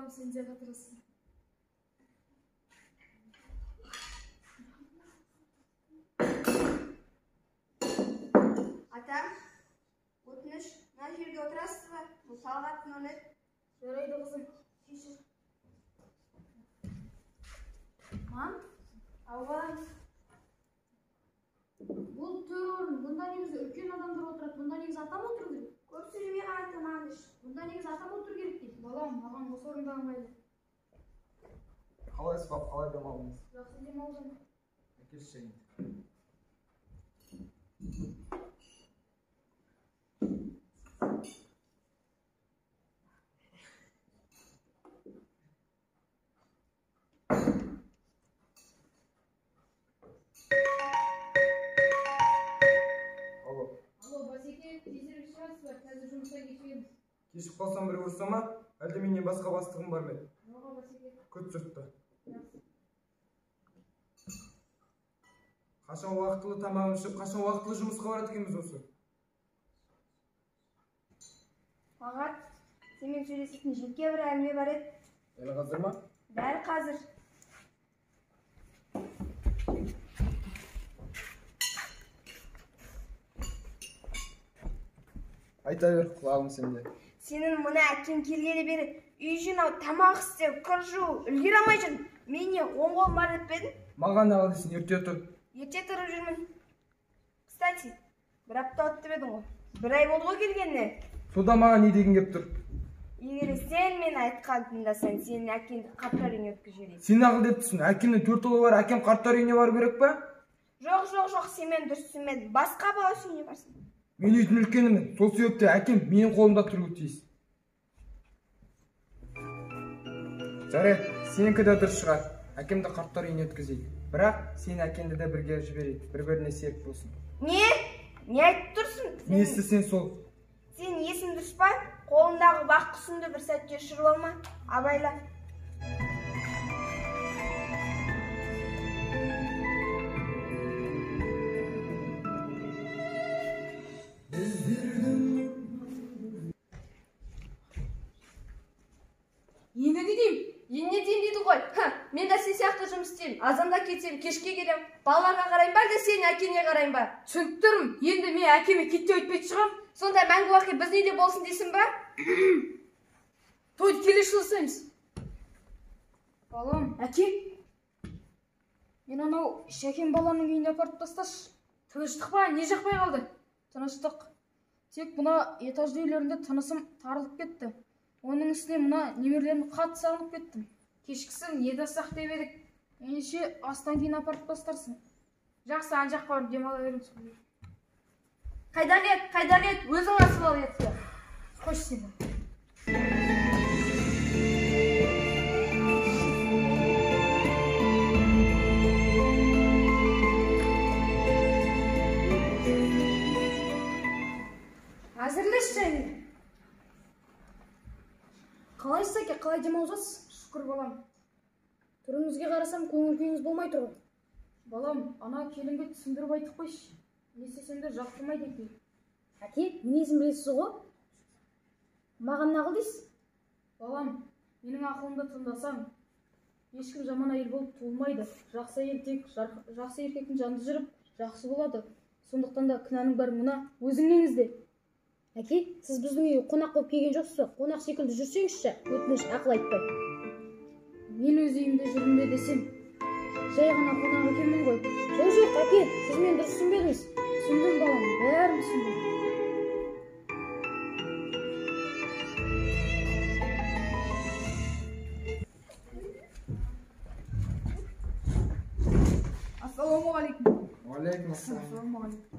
Балам, сен де қатырасың. Атам, өтініш, мына жерге отырасыз ба? Бұл Талғаттың орны. Жарайды, қызым, кешір. Мам, Ау, балам. Бұл төр орын. Бұнда негізі үлкен адамдар отырады. Бұнда негізі атам отыру керек. Көп сөйлемей ғана тамағыңды іш. Бұнда негізі атам отыру керек дейді. Балам, маған осы орын да ыңғайлы. Қалайсыз, баб, қалай демалдыңыз? Жақсы демалдым. Әкелші шайыңды. Алло. Алло, Басеке, тезірек шығасыз ба? Қазір жұмысқа кешігеміз. Кешігіп қалсам біреу ұрса ма? Әлде менен басқа бастығым бар ма еді? Жоқ, Басеке. Күт жұртты. Жақсы. Қашан уақытылы тамағын ішіп, қашан уақытылы жұмысқа барады екенбіз осы? Талғат, сенімен сөйлесетін жеке бір әңгіме бар еді. Дәл қазір ма? Дәл қазір. Айта бер, құлағым сенде. Сенің мына әкең келгелі бері үй жинау, тамақ істеу, кір жуу үлгере алмай жүрмін. Мен не, оң қолым бар деп пе едің? Маған неғыл дейсің, ерте тұр. Ерте тұрып жүрмін. Кстати, бір апта өтті деп едің ғой. Бір ай болды ғой келгеніне. Сонда маған не дегің кеп тұр? Егер сен мен айтқан тыңдасаң, сенің әкеңді қарттар үйіне өткізіп жіберейін. Сен ақыл деп тұрсың. Әкемнің 4 ұлы бар, әкем қарттар үйіне бару керек па? Жоқ, жоқ, жоқ, сен мені дұрыс түсінбедің. Басқа бала үйіне барсың. Мен үйдің үлкенімін. Сол себепті әкем менің қолымда тұруы тиіс. Жарайды, сенікі де дұрыс шығар. Әкемді қарттар үйіне өткізейік. Бірақ сен әкеңді де бірге жіберейік. Бір-біріне серік болсын. Не? Не айтып тұрсың? Не істесең сол. Сен есің дұрыс па? Қолыңдағы бақ құсыңды бір сәтке ұшырып алма. Абайла. Енді не деймін? Енді не деймін дейді ғой. Ха, мен де сен сияқты жұмыс істеймін. Азанда кетемін, кешке келемін. Балаларға қараймын ба, әлде сенің әкеңе қараймын ба? Түсініп тұрмын. Енді мен әкеме кет деп айтпайтын шығармын. Сонда мәңгі бақи біздің үйде болсын дейсің ба? Тойды келесі жылы жасаймыз. Балам, әке. Мен анау Шәкен баланың үйіне апарып тасташы. Тыныштық па? Не жақпай қалды? Тыныштық. Тек мына этажды үйлерінде тынысым тарылып кетті. Оның үстіне мына немерелерімді қатты сағынып кеттім. Кешкісін ет ассақ деп едік. Ендеше астан кейін апарып тастарсың. Жақсы, ан жаққа барып демала береміз. Қайдан ет, қайдан ет, өзің асып ал етті. Қойшы сені. Әзірлеш шайыңды. Қалайсыз, әке, қалай демалып жатсыз? Шүкір, балам. Түріңізге қарасам, көңіл күйіңіз болмай тұр ғой. Балам, ана келінге түсіндіріп айтып қойшы. Не істесем де жақтырмайды екен. Әке, мінезін білесіз ғой. Маған не ақыл дейсіз? Балам, менің ақылымды тыңдасаң, ешкім жаман әйел болып туылмайды. Жақсы әйел тек жақсы еркектің жанында жүріп, жақсы болады. Сондықтан да кінәнің бәрі мына өзіңнен ізде. Әке, сіз біздің үйге қонақ болып келген жоқсыз ба? Қонақ секілді жүрсеңізші, өтініш, ақыл айтпай. Мен өз үйімде жүрмін бе десем, жай ғана қонақ екенмін ғой. Жоқ, жоқ, әке, сіз мені дұрыс түсінбедіңіз. Түсіндім, балам, бәрін түсіндім. Ассалаумағалейкум. Уағалейкум ассалам. Ассалаумағалейкум.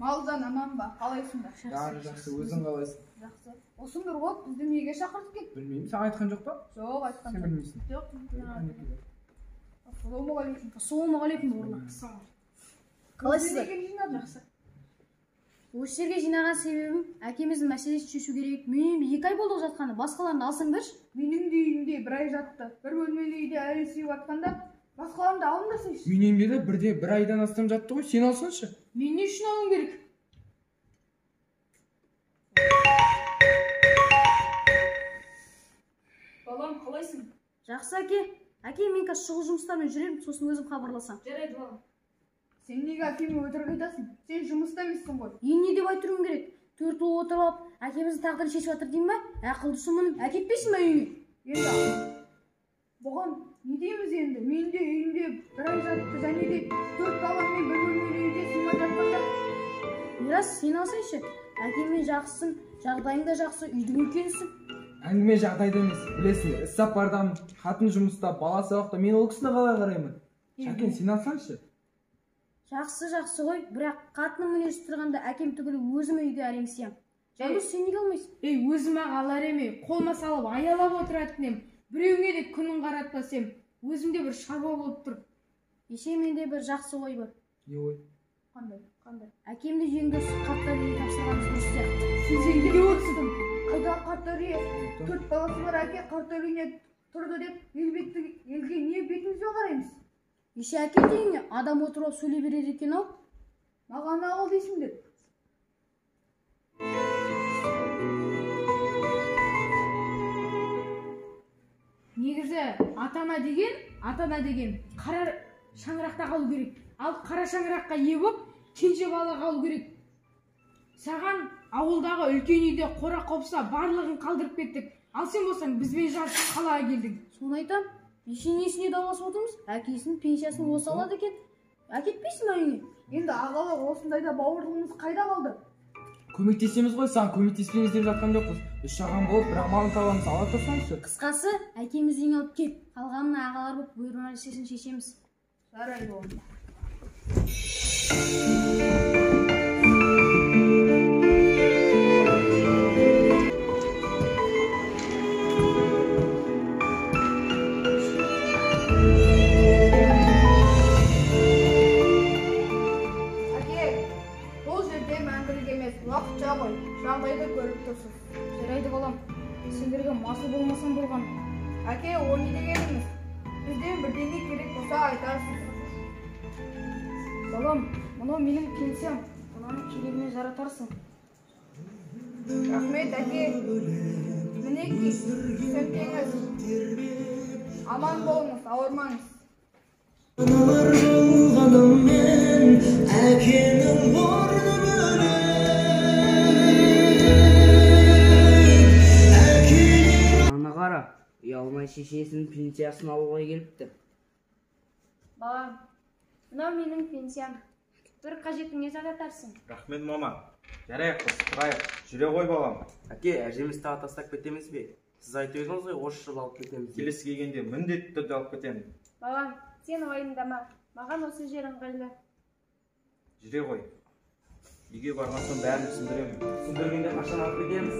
Малжан аман ба? Қалайсыңдар? Бәрі жақсы, өзің қалайсың? Жақсы. Осындар ғой, бізді неге шақырды екен? Білмеймін, саған айтқан жоқ па? Жоқ, айтқан Сен жоқ. білмейсің. Жоқ. Ассалаумағалейкум. Ассалаумағалейкум, бауырлар. Қалайсыздар? Неге жинадың? Жақсы. Осы жерге жинаған себебім әкеміздің мәселесін шешу керек. Менің үйімде 2 ай болды жатқаны, басқаларын алсаңдаршы. Менің де үйімде 1 ай жатты. Бір бөлмелі үйде әлі сүйіп жатқанда басқаларын да алыңдарсайшы. Менің үйімде де бірде 1 айдан астам жатты ғой, сен алсаңшы. Мен не үшін алуым керек? Балам, қалайсың? Жақсы, әке. Әке, мен қазір шұғыл жұмыстармен жүремін, сосын өзім хабарласам. Жарайды, балам. Сен неге әкеме өтірік айтасың? Сен жұмыста емессің ғой. Енді не деп айтуым керек? Төрт ұл отырып алып, әкеміздің тағдырын шешіп жатыр деймін ба? Ақылдысың мұның, әкетпейсің ба үйіңе? Енді бұған не дейміз енді? Мен де үйімде бір ай жатты, және де 4 баламмен бір бөлмелі үйде сыймай жатқанда. Мирас, сен алсайшы. Әкеммен жақсысың, жағдайың да жақсы, үйдің үлкенісің. Әңгіме жағдайда емес, білесіңдер, іс сапардамын, қатын жұмыста, бала сабақта, мен ол кісіні қалай қараймын? Шәкен, сен алсаңшы. Жақсы, жақсы ғой, бірақ қатыным мінезі тұрғанда әкем түгілі өзім үйге әрең сыям. Жандос, сен неге алмайсың? Ей, өзім ақ алар еме, қолыма салып аялап отыратын ем. Біреуіңе де күнін қаратпас ем. Өзімде бір шаруа болып тұр. Еше, менде бір жақсы ой бар. Не ой? Қандай? Қандай? Әкемді жеңді қарттар үйіне тапсырғанымыз дұрыс сияқты. Сен неге отырсың? Қайдағы қарттар үйі? 4 баласы бар әке қарттар үйіне тұрды деп елге не бетімізбен қараймыз? Еше, әке дегенге адам отырып сөйлей береді екен ау. Маған ақыл дейсіңдер. Негізі ата-ана деген қара шаңырақта қалу керек. Ал қара шаңыраққа ие болып, кенже бала қалу керек. Саған ауылдағы үлкен үйде қора қопса барлығын қалдырып кеттік. Ал сен болсаң бізбен жарысып қалаға келдің. Соны айтам. Еше, несіне дауласып отырмыз? Әкесінің пенсиясын осы алады екен. Әкетпейсің ба үйіңе? Енді ағалар, осындайда бауырлығымыз қайда қалды? Көмектесеміз ғой, саған көмектеспейміз деп жатқан жоқпыз. Үш ағам болып бір амалын табамыз, ала тұрсаңшы. Қысқасы, әкемізді үйіңе алып кет. Қалғанын ағалар болып бұйырма мәселесін шешеміз. Жарайды онда. Әке, бұл жерде мәңгілік емес, уақытша ғой. Жағдайды көріп тұрсыз. Жарайды, балам. Сендерге масыл болмасам болған. Әке, о не дегеніңіз? Бізден бірдеңе керек болса айтарсыз. Балам, мынау менің пенсиям. Мынаны керегіне жаратарсың. Рахмет, әке. Мінекей, сөмкеңіз. Аман болыңыз, ауырмаңыз. Аналар болғанымен әкенің орны бөлек. Ана қара, ұялмай шешесінің пенсиясын алуға келіпті. Балам, мынау менің пенсиям. Бір қажетіңе жаратарсың. Рахмет, мама. Жарайық, қыз, тұрайық. Жүре ғой, балам. Әке, әжемізді тағы тастап кетеміз бе? Сіз айтып едіңіз ғой, осы жылы алып кетеміз. Келесі келгенде міндетті түрде алып кетемін. Балам, сен уайымдама. Маған осы жер ыңғайлы. Жүре ғой. Үйге барған соң бәрін түсіндіремін. Түсіндіргенде қашан алып кетеміз?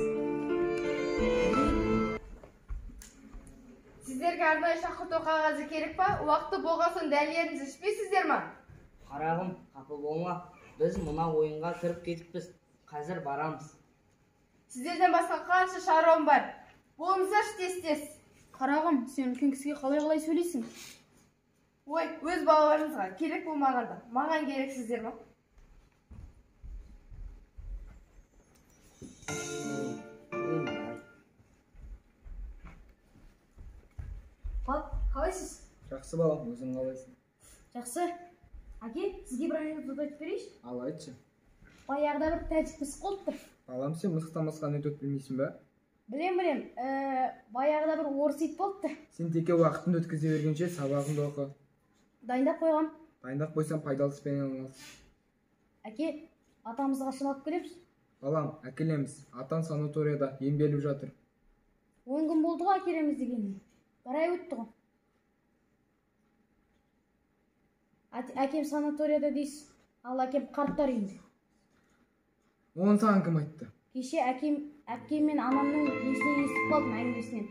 Сіздерге арнайы шақырту қағазы керек па? Уақыты болған соң дәрілеріңізді ішпейсіздер ма? Қарағым, қапы болма. Біз мына ойынға кіріп кетіппіз. Қазір барамыз. Сіздерден басқа қанша шаруам бар. Болыңыздаршы тез-тез. Қарағым, сен үлкен кісіге қалай-қалай сөйлейсің? Ой, өз балаларыңызға керек болмағанда, маған керексіздер ма? Қалайсыз? Жақсы, балам, өзің қалайсың? Жақсы. Әке, сізге бір анекдот айтып берейінші. Ал айтшы. Баяғыда бір тәжік мысық болыпты. Балам, сен мысықтан басқа анекдот білмейсің ба? Білем, білем. Баяғыда бір орыс ит болыпты. Сен теке уақытыңды өткізе бергенше сабағыңды оқы. Дайындап қойғам. Дайындап қойсаң пайдалы іспен айналыс. Әке, атамызды қашан алып келеміз? Балам, әкелеміз. Атаң санаторияда емделіп жатыр. 10 күн болды ғой әкелеміз дегеніне. Бір ай өтті ғой. Әкем санаторияда дейсіз, ал әкем қарттар үйінде. Оны саған кім айтты? Кеше әкем мен анамның несінен естіп қалдым, әңгімесінен.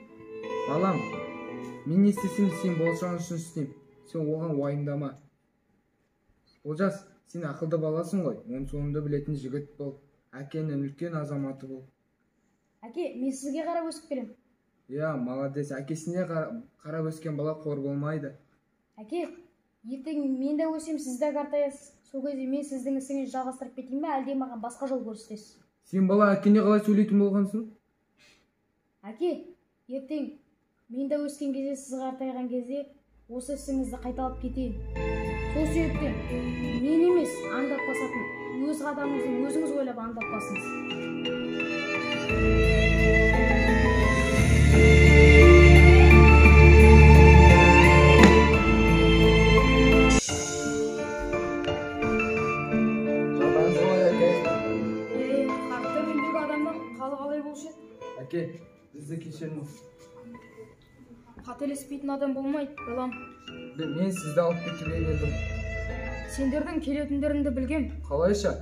Балам, мен не істесем сен болашағың үшін істеймін. Сен оған уайымдама. Олжас, сен ақылды баласың ғой, оның соңында білетін жігіт бол. Әкенің үлкен азаматы бол. Әке, мен сізге қарап өсіп келем. Иә, молодец. Әкесіне қарап өскен бала қор болмайды. Әке, ертең мен де өсем, сіз де қартаясыз. Сол кезде мен сіздің ісіңізді жалғастырып кетейін бе, әлде маған басқа жол көрсетесіз? Сен бала әкеңе қалай сөйлейтін болғансың? Әке, ертең Мен де өскен кезде, сіз қартайған кезде осы ісіңізді қайталап кетейін. Сол себептен мен емес, аңдап басатын өз қадамыңызды өзіңіз ойлап аңдап басыңыз. Жағдайыңыз қалай, әке? Ей, қарттар үйіндегі адамның қалы қалай болушы еді? Әке, бізді кешіріңіз. Қателеспейтін адам болмайды, балам. Мен сізді алып кетуге келдім. Сендердің келетіндеріңді білгем. Қалайша?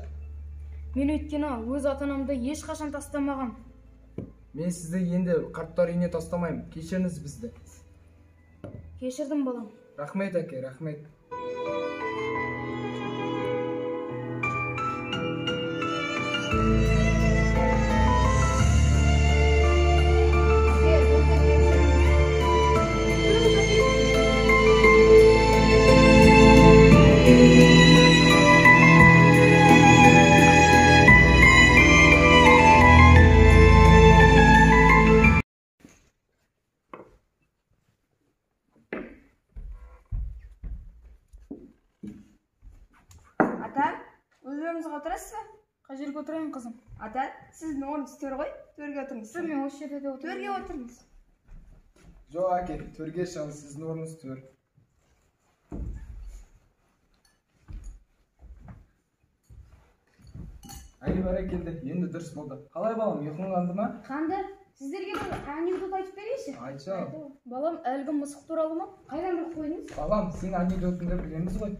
Мен өйткені өз ата-анамды ешқашан тастамағам. Мен сізді енді қарттар үйіне тастамаймын. Кешіріңіз бізді. Кешірдім, балам. Рахмет, әке, рахмет. Әке, бізді кешіріңіз. Жүріңіз, әке. Ата, өз орныңызға отырасыз ба? Қай жерге отырайын, қызым? Ата, сіздің орныңыз төр ғой, төрге отырыңыз. Жоқ, мен осы жерде де отырайын. Төрге отырыңыз. Жоқ, әке, төрге шығыңыз, сіздің орныңыз төр. Әй, бәрекелді, енді дұрыс болды. Қалай, балам, ұйқың қанды ма? Қанды. Сіздерге бір анекдот айтып берейінші. Айтшы ал. Балам, әлгі мысық туралы ма? Қайдан біліп қойдыңыз? Балам, сен анекдотыңды білеміз ғой.